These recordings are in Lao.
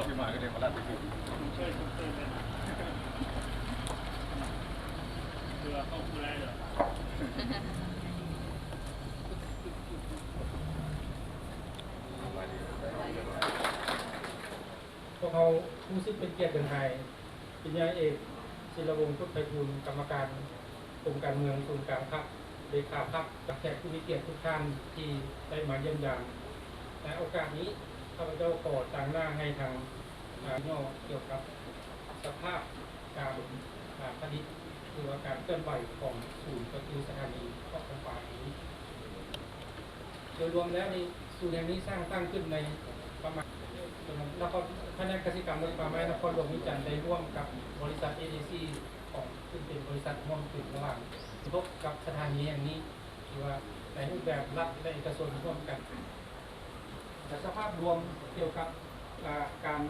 ທີ່ມາກໍເລີຍມາລັດທີ່ສຸດ ພວກເຮົາຮູ້ສຶກເປັນກຽດເປັນໄຮ ປະລິນຍາເອກ ສິລະວົງ ພຸດໄພທູນ ກຳມະການ ກົມການເມືອງສູນກາງພັກ ເລຂາພັກ ແລະ ແຂກຜູ້ມີກຽດທຸກທ່ານທີ່ໄດ້ມາຢ້ຽມຢາມ. ໃນໂອກາດນີ້ ຂ້າພະເຈົ້າຂໍຕາງໜ້າໃຫ້ທາງ ອາ ຫຍໍ້ກ່ຽວກັບສະພາບການ ອາ ຜະລິດ ຫຼືວ່າການເຄື່ອນໄຫວຂອງສູນກໍຄືສະຖານີເກາະຄຳປາແຫ່ງນີ້. ໂດຍລວມແລ້ວນີ້ ສູນແຫ່ງນີ້ສ້າງຕັ້ງຂຶ້ນໃນປະມານ ນະຄອນ ພະແນກກະສິກຳ ແລະ ປ່າໄມ້ນະຄອນຫຼວງວຽງຈັນ ໄດ້ຮ່ວມກັບບໍລິສັດ ເອ ເອ ຊີ ຂອງ ຊຶ່ງເປັນບໍລິສັດຮ່ວມທຶນລະຫວ່າງ ສົມທົບກັບສະຖານີແຫ່ງນີ້ ທີ່ວ່າໃນຮູບແບບລັດ ແລະ ເອກະຊົນຮ່ວມກັນ. ແລະ ສະພາບລວມກ່ຽວກັບ ອາ ການ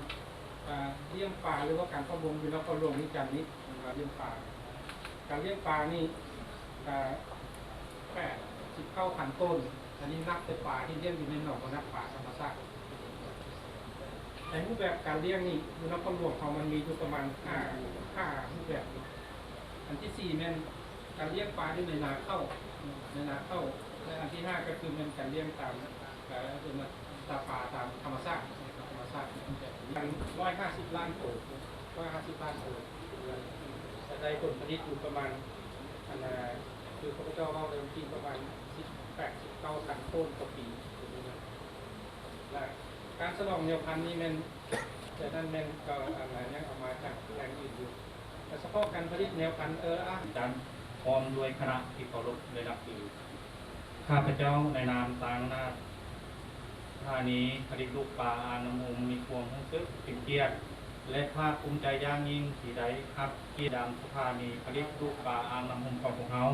ອາ ລ້ຽງປາ ຫຼືວ່າການປະມົງຢູ່ນະຄອນຫຼວງວຽງຈັນນີ້ ເປັນວ່າລ້ຽງປາ ການລ້ຽງປານີ້ ອາ ແປດສິບເກົ້າພັນໂຕນ. ອັນນີ້ນັບແຕ່ປາທີ່ລ້ຽງຢູ່ໃນໜອງ ບໍ່ນັບປາທຳມະຊາດ. ໃນຮູບແບບການລ້ຽງນີ້ ຢູ່ນະຄອນຫຼວງເຮົາມັນມີຢູ່ປະມານຫ້າ ຫ້າຮູບແບບ. ອັນທີສີ່ແມ່ນການລ້ຽງປາຢູ່ໃນນາເຂົ້າ ໃນນາເຂົ້າ ແລະ ອັນທີຫ້າກໍຄືແມ່ນການລ້ຽງຕາມ ເອີ ເອີ້ນວ່າຕາປາຕາມທຳມະຊາດ ທຳມະຊາດ. ຮ້ອຍຫ້າສິບລ້ານໂຕ ຮ້ອຍຫ້າສິບລ້ານໂຕ ຈະໄດ້ຜົນຜະລິດຢູ່ປະມານ ອັນນ່າ ຄືຂ້າພະເຈົ້າເວົ້າເລື່ອງຈິງປະມານສິບແປດ ສິບເກົ້າພັນໂຕຕໍ່ປີ. ແລະ ການສະໜອງແນວພັນນີ້ແມ່ນ ແຕ່ນັ້ນແມ່ນກໍ ອັນນ່າ ຍັງເອົາມາຈາກແຫຼ່ງອື່ນຢູ່ ແລະ ສະເພາະການຜະລິດແນວພັນ ເອີ ອາ ຈັນ ພ້ອມດ້ວຍຄະນະທີ່ເຄົາລົບ ແລະ ນັບຖື. ຂ້າພະເຈົ້າໃນນາມຕາງໜ້າສະຖານີຜະລິດລູກປາອ່າງນ້ຳຮຸ່ມ ມີຄວາມຮູ້ສຶກເປັນກຽດ ແລະ ພາກພູມໃຈຢ່າງຍິ່ງທີ່ໄດ້ຮັບກຽດນຳສະຖານີຜະລິດລູກປາອ່າງນ້ຳຮຸ່ມຂອງພວກເຮົາ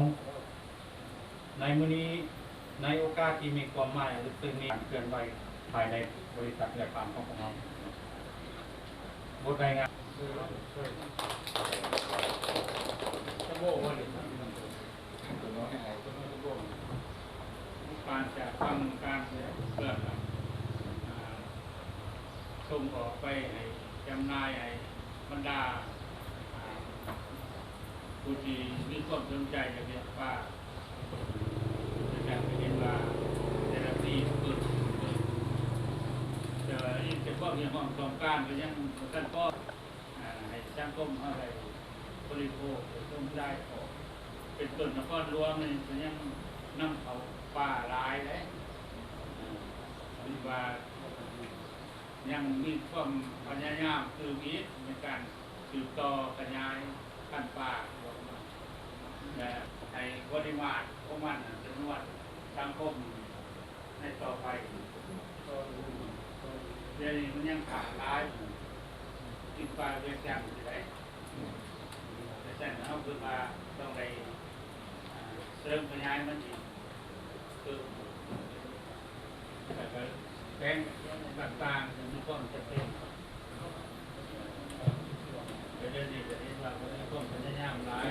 ໃນມື້ນີ້ ໃນໂອກາດທີ່ມີຄວາມໝາຍອັນເລິກເຊິ່ງນີ້ ການເຄື່ອນໄຫວພາຍໃນບໍລິສັດເຮືອຄຳຂອງພວກເຮົາ. ບົດລາຍງານ ການຈະຟັງການເຄື່ອນ ອາ ສົ່ງອອກໄປໃຫ້ຈຳໜ່າຍໃຫ້ບັນດາ ອາ ຜູ້ທີ່ມີຄວາມສົນໃຈຢາກລ້ຽງປາ ແຕ່ກໍເຫັນວ່າແຕ່ລະປີເກີດຂຶ້ນເລີຍ ແຕ່ວ່າອີກແຕ່ຄວາມຮຽກຮ້ອງຕ້ອງການກໍຍັງບໍ່ທັນພໍ ອາ ໃຫ້ສັງຄົມເຮົາໄດ້ບໍລິໂພກໄດ້ຊົມໄດ້ອອກ ເປັນຕົ້ນນະຄອນຫຼວງນີ້ກໍຍັງນຳເຂົ້າປາຫຼາຍເດ້ ເອີ ເຫັນວ່າຍັງມີຄວາມພະຍາຍາມຕື່ມອີກໃນການ ສືບຕໍ່ຂະຫຍາຍພັນປາ ແລະ ໃຫ້ບໍລິມາດຂອງມັນຈຳນວນສັງຄົມໃນຕໍ່ໄປ. ດຽວນີ້ມັນຍັງຂາດຫຼາຍ ກິນປາວຽງຈັນຊິໄດ້ ແຕ່ຊັ້ນເຮົາຄິດວ່າຕ້ອງໄດ້ ເສີມຂະຫຍາຍມັນອີກ ເພີ່ມ ແລ້ວກໍແຂວງຕ່າງໆ ທີ່ມີຄວາມຈຳເປັນ ແຕ່ດຽວນີ້ກໍເຫັນວ່າມີຄວາມພະຍາຍາມຫຼາຍ.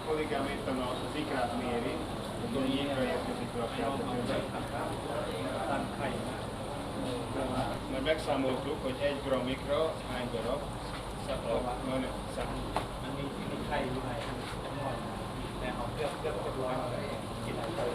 Kollégámét a Zikrat méri, mondom, nyilván érthetjük a feltételeket. Mert megszámoltuk, hogy egy gram ikra hány darab. ມັນມີ ມີໄຂ່ຢູ່ໃນ ແຕ່ເຮົາເກືອບ ເກືອບຈະບໍ່ກິນໄຂ່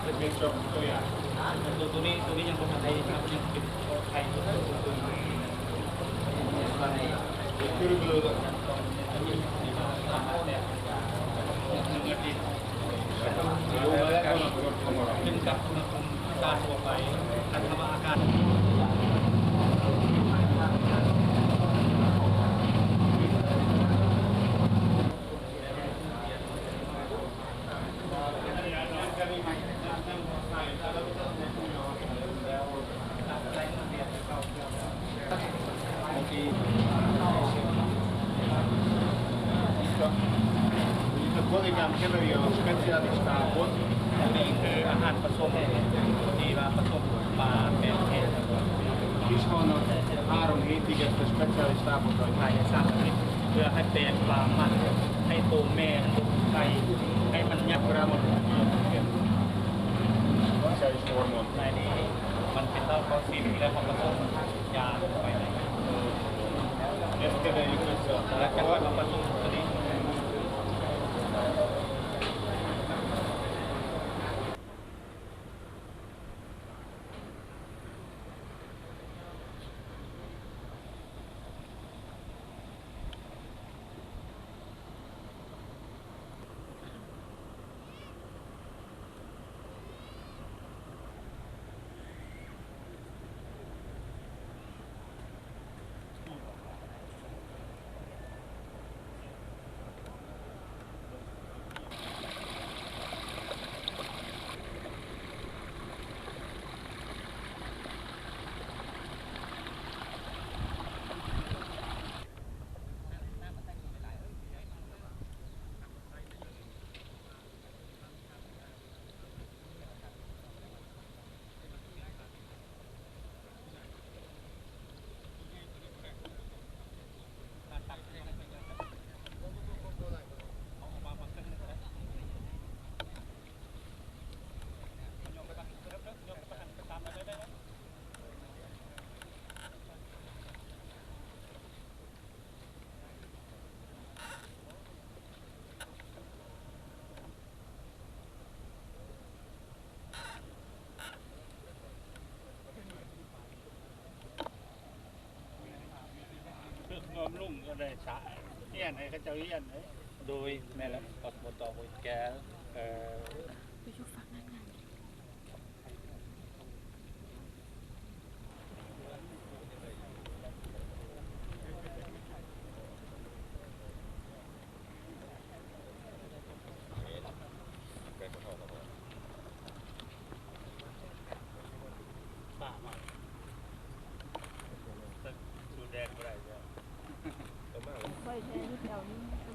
ເປັນເປັນຕົວ ຕົວຢ່າງ ຕົວ ຕົວນີ້ ຕົວນີ້ຍັງບໍ່ທັນໄດ້ ຍັງເປັນໄຂ່ຢູ່. ຂຶ້ນກັບອຸນຫະພູມອາກາດທົ່ວໄປ ຄັນຖ້າວ່າອາກາດ Itt a kollégám keveri a speciális tápot. ນີ້ຄືອາຫານປະສົມ ທີ່ວ່າປະສົມປາແປງແຫ້ງ Kishalnak három hétig ezt a speciális tápot adja. ພາຍໃນສາມອາທິດ ເພື່ອໃຫ້ແປງປາມັນ ໃຫ້ໂຕແມ່ ໄຂ່ ໃຫ້ມັນຍັບ Speciális hormon. ໃນນີ້ມັນເປັນເຫຼົ້າເກົ້າສິບ ແລ້ວເຂົາປະສົມຢາລົງໄປໃນ Ezt keverjük ແລ້ວຈະຄ່ອຍມາປະສົມຕົວນີ້. ບຳລຸງກໍໄດ້ສະ ຮຽນໃຫ້ເຂົາເຈົ້າຮຽນເດ້. ໂດຍ ແມ່ນແລ້ວ ປາສະໝົດຕໍ່ໂຮຍແກວ ເອີ ຢູ່ຝັ່ງນັ້ນນະ. ປາມາ ສູດແດນບໍ່ໄດ້ເດີ. ຂ້ອຍແທ້ເຈົ້ານີ້.